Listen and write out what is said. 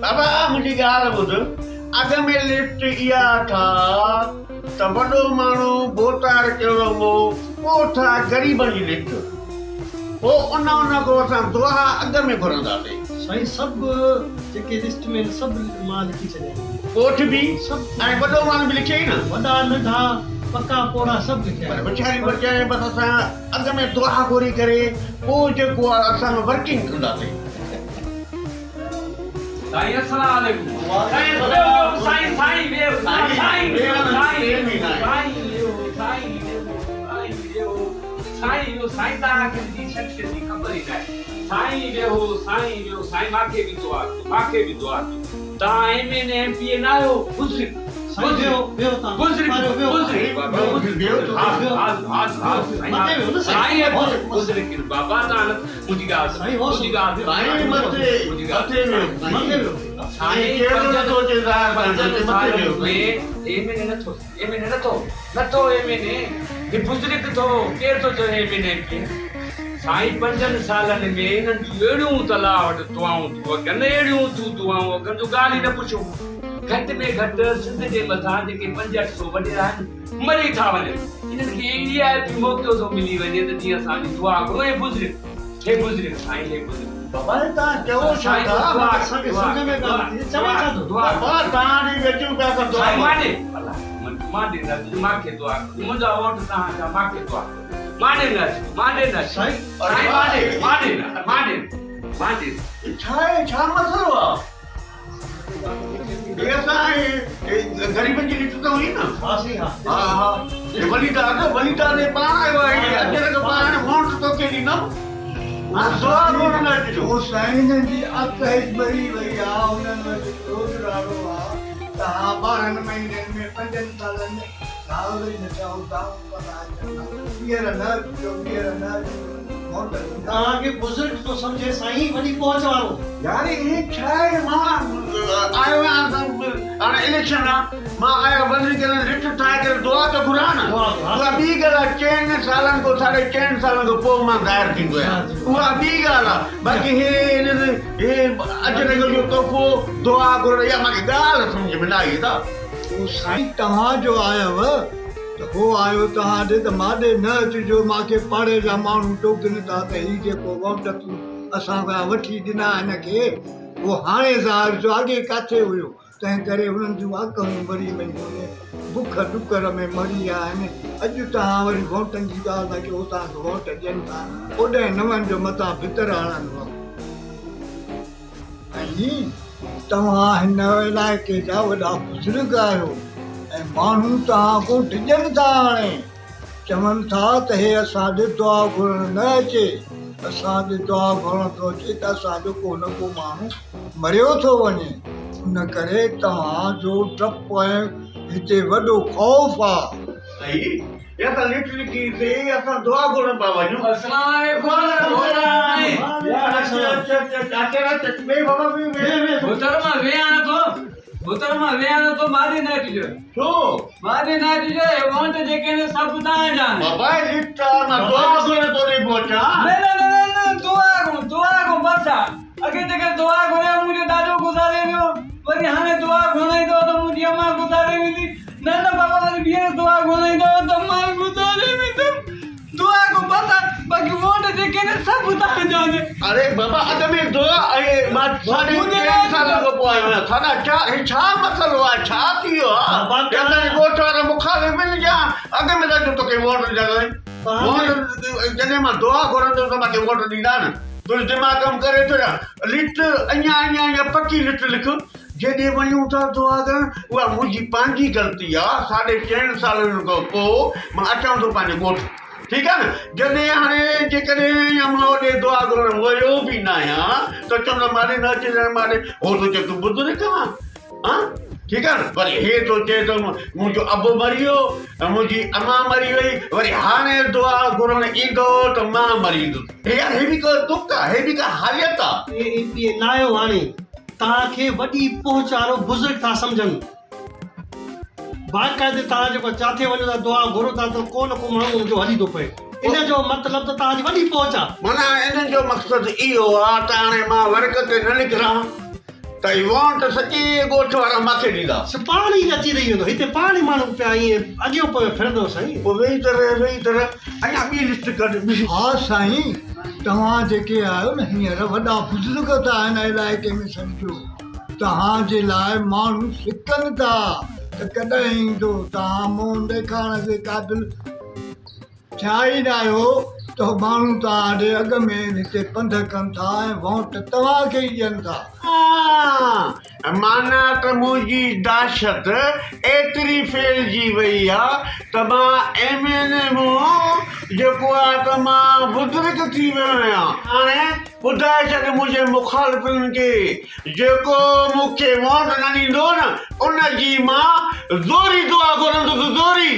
بابا منهنجي ڳالهه ٻڌ، اڳ ۾ لسٽ اها ٺاهه ته وڏو ماڻهو ڀوتار ڪهڙو مو، پوء ٺاهه غريبن جي لسٽ، پوء ان ان کان اسان دعا اڳ ۾ گهرنداسين. سائين سڀ جيڪي لسٽ ۾ آهن سڀ مان لکي ڇڏيا آهن. ڳوٺ به ۽ وڏو ماڻهو به لکيئي نه؟ وڏا ننڍا پڪا پوڙها سڀ لکيا آهن. پر ويچاري ورچائي بس اسان اڳ ۾ دعا گهري ڪري پوء جيڪو آهي اسان ورڪنگ ڪنداسين. سائين السلام عليڪم سائين ويهو ويهو سائين سائين ويهو سائين سائين سائين ويهو سائين ويهو سائين ويهو سائين ويهو سائين توهان کي منهنجي شخصيت جي خبر ئي ناهي سائين ويهو سائين ويهو سائين ماکي به دعا ڪيو ماکي به دعا ڪيو توهان M N A M P A ناهيو بزرگ سائين پنجن سالن ۾ انهن جون اهڙيون تلاء وٽ دعائون ٿيون اگهن اهڙيون ٿيون دعائون اگهن جو ڳالهه ئي نه پڇو. گهٽ ۾ گهٽ سنڌ جي مٿان جيڪي پنج اٺ سو وڏيرا آهن مري ٿا وڃن انهن کي اي آء پي موقعو ٿو ملي وڃي ته جيئن اسان جي دعا گهرون اي بزرگ هي بزرگ سائين هي بزرگ. بابا هي توهان چئو ڇا ٿا اسان کي سمجهه ۾ ڪانه ٿي اچي چوان ڇا ٿو. بابا توهان ڏي به اچون پيا ته دعا سائين مان ڏي الله مان ڏي نه اچجو مان کي دعا ڪجو منهنجا ووٽ توهان جا مان کي دعا ڪجو مان ڏي نه اچجو مان ڏي نه اچجو سائين مان ڏي مان ڏي نه مان ڏي مان ڏي. ڇا آهي ڇا مسئلو آ. غريبن جي لسٽ ته هئي نه ها سائين ها ها ها وليداد وليداد پاڻ آيو آهي اچڻ کان پاڻ هاڻي ووٽ توکي ڏيندم هاڻي دعا گهرڻ نه اچجو. هو سائينن جي اک ئي مري وئي آ انهن وٽ روڄ راڙو آ ته ها ٻارهن مهينن ۾ پنجن سالن ۾ ظاهر ئي نه ٿيا هو دانهون ڪندا اچن ها ٻيهر نه اچجو ٻيهر نه اچجو ووٽ ڏيندا. توهان کي بزرگ ٿو سمجهي سائين وڏي پهچ وارو. يار هي ڇا آهي مان آيو آهيان هاڻي اليڪشن آ مان آيو وڃي ڪري لٽ ٺاهي ڪري دعا ته گهران نه اها ٻي ڳالهه آ چئن سالن کان ساڍي چئن سالن کان پوء مان ظاهر ٿيندو آهيان اها ٻي ڳالهه آ باقي هي هي اجرڪ جو تحفو دعا گهرڻ اها مانکي ڳالهه سمجهه ۾ نه آئي ادا. هو سائين توهان جو آيو ته هو آيو توهان ڏي ته مان ڏي نه اچجو مان کي پاڙي جا ماڻهو ٽوڪين ٿا ته هي جيڪو ووٽ تون اسان کان وٺي ڏنا هن کي اهو هاڻي ظاهر ٿيو اڳي ڪاٿي هيو تنهن ڪري هنن جون آڪهون مري ويون آهن بک ڏڪر ۾ مري ويا آهن اڄ توهان وري ووٽن جي ڳالهه ٿا ڪيو توهان کي ووٽ ڏين ٿا اوڏانهن نون جو متان ڀتر هڻن ۽ توهان هن علائقي جا وڏا بزرگ آهيو ۽ ماڻهو توهان کان ڊڄن ٿا هاڻي چون ٿا ته هي اسان ڏي دعا گهرڻ نه اچي اسان ڏي دعا گهرڻ ٿو اچي ته اسان جو ڪو نه ڪو ماڻهو مريو ٿو وڃي ان ڪري توهان جو ڊپ ۽ هتي وڏو خوف آ. هي اسان لٺ لکي سي اسان دعا گهرڻ پيا وڃون. السلام عليڪم محترمه ويهان ٿو محترمه ويهان ٿو ماڏي نه اچجو. ڇو؟ ماڏي نه اچجو هي وونٽ جيڪي آهن سڀ توهان جا آهن. بابا هي لٺ آ مان دعا گهرڻ تو ڏي پهچان. نه نه نه نه دعا گهر دعا گهر بس آ اڳي جيڪي دعا گهريا منهنجو ڏاڏو گذاري ويو وري هاڻي دعا گهرائيندو ته منهنجي امان گذاري ويندي. نه نه بابا وري ٻيهر دعا گهرائيندو ته مان گذاري ويندم دعا ڪو بس باقي ووٽ جيڪي آهن سڀ توهان جا آهن. اري بابا اڳ ۾ دعا ۽ مان ساڍي چئن سالن کان پوء آيو آهيان ساڍا چار هي ڇا مسئلو آهي ڇا ٿي ويو آهي اسان جي ڳوٺ وارا مخالف آهن يا اڳ ۾ ٿا چون توکي ووٽ ڏينداسين ووٽ جڏهن مان دعا گهرندس ته مان کي ووٽ ڏيندا نه تنهنجو دماغ ڪم ڪري ٿو يا لٽ اڃا اڃا اڃا پڪي لٽ لک جيڏي وڃون ٿا دعا ڪرڻ، اها منهنجي پنهنجي غلطي آ، ساڍي چئن سالن کان پوء مان اچان ٿو پنهنجي ڳوٺ، ٺيڪ آ نه، جڏهن هاڻي جيڪڏهن يا مان اوڏي دعا گهرڻ ويو به ناهيان ته چوندا ماڏي نه اچجانء ماڏي، هو ٿو چئي تون بزرگ آن، هان ٺيڪ آ نه، وري هي ٿو چئي ته منهنجو ابو مري ويو ۽ منهنجي امان مري وئي، وري هاڻي دعا گهرڻ ايندو ته مان مري ويندس، هي يار هي به ڪو دک آ، هي به ڪا حاليت آ. اي اي پي اي ناهيو هاڻي. توهان کي وڏي پهچ وارو بزرگ ٿا سمجهن. باقاعدي توهان جيڪو جاٿي وڃو ٿا دعا گهرو ٿا ته ڪو نه ڪو ماڻهو ان جو هلي ٿو پئي. ان جو مطلب ته توهان جي وڏي پهچ آ. معنيٰ انهن جو مقصد اهو آ ته هاڻي مان ورق تي نه نڪران. ته هي وونٽ سڄي ڳوٺ وارا مان کي ڏيندا. سو پاڻ ئي اچي رهي ويندو. هتي پاڻ ئي ماڻهو پيا ائين اڳيون پويون ڦرندو سائين. پوء ويهي ته رهه ويهي ته رهه اڃا ٻي لسٽ ڪڍ ٻي. ها سائين توهان جيڪي آهيو نه هينئر وڏا بزرگ ٿا هن علائقي ۾ سڏجو. توهان جي لاء ماڻهو سڪن ٿا ته ڪڏهن ايندو. توهان منهن ڏيکارڻ جي قابل ٿيا ئي ناهيو ته ماڻهو توهان ڏي اڳ ۾ هتي پنڌ ڪن ٿا ۽ وونٽ توهان کي ئي ڏين ٿا. ها معنيٰ ته منهنجي دهشت ايتري ڦهلجي وئي آ ته مان ايم اين اي مون جيڪو آ ته مان بزرگ ٿي ويو آهيان. هاڻي ٻڌائي ڇڏ منهنجي مخالفن کي جيڪو مون کي وونٽ نه ڏيندو نه ان جي مان زوري دعا گهرندس زوري.